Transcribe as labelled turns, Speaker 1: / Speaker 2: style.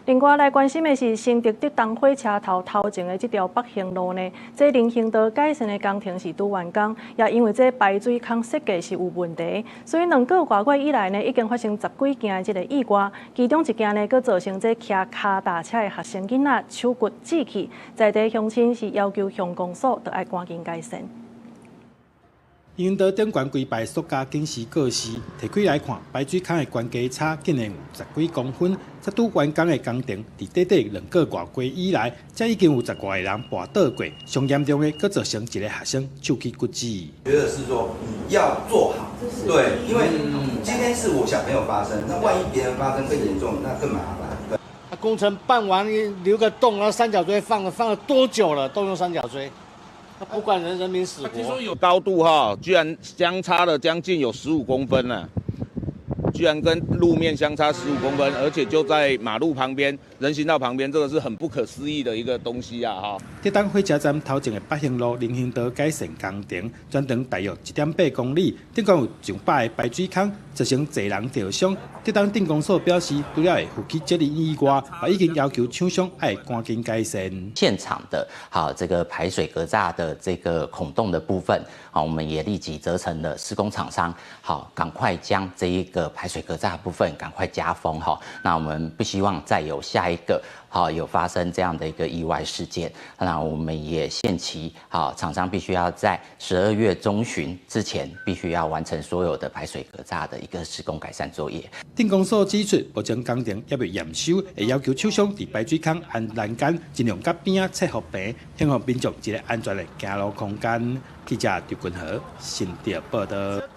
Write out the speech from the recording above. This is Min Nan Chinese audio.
Speaker 1: 另外來關心的是，新竹竹東火車頭頭前的這條北行路呢，這人行道改善的工程是拄完工，也因為這排水孔設計是有問題，所以2個外月以來呢，已經發生十幾件的這个意外，其中一件呢，閣造成這騎跤踏車的學生囡仔手骨折去，在地鄉親是要求鄉公所著愛趕緊改善。
Speaker 2: 人行道頂懸規排塑膠警示告示，提開來看，排水孔的懸低差竟然有十幾公分。才拄完工的工程，佇短短2個外月以來，才已經有十外个人跋倒過。上嚴重的，閣造成一个學生手起骨折。
Speaker 3: 覺得是說你要做好，對，因為今天是我小朋友發生，那萬一別人發生更嚴重，那更麻煩。
Speaker 4: 工程辦完留個洞，那三角錐放了多久了？都用三角錐。不管人民死活。
Speaker 5: 聽說有高度哈，居然相差了將近有15公分呢，居然跟路面相差十五公分，而且就在馬路旁邊、人行道旁邊，這個是很不可思議的一個東西啊！哈。
Speaker 2: 竹東火車站頭前的北行路人行道改善工程，全長大約1.8公里，頂懸有上百個排水孔，造成濟人著傷。竹東鎮公所表示，除了會負起責任以外，也已經要求廠商愛趕緊改善。
Speaker 6: 現場的好這個排水格柵的這個孔洞的部分，好，我們也立即責成了施工廠商，好，趕快將這一個排水格柵部分趕快加封哈。那我們不希望再有下一個好有發生這樣的一個意外事件。那我們也限期，好，廠商必須要在12月中旬之前，必須要完成所有的排水格柵的一個施工改善作業。
Speaker 2: 鎮公所指出，目前工程猶未驗收，會要求廠商佇排水孔安欄杆，盡量佮邊仔切予平，提供民眾一个安全的行路空間。記者劉君和新竹報道。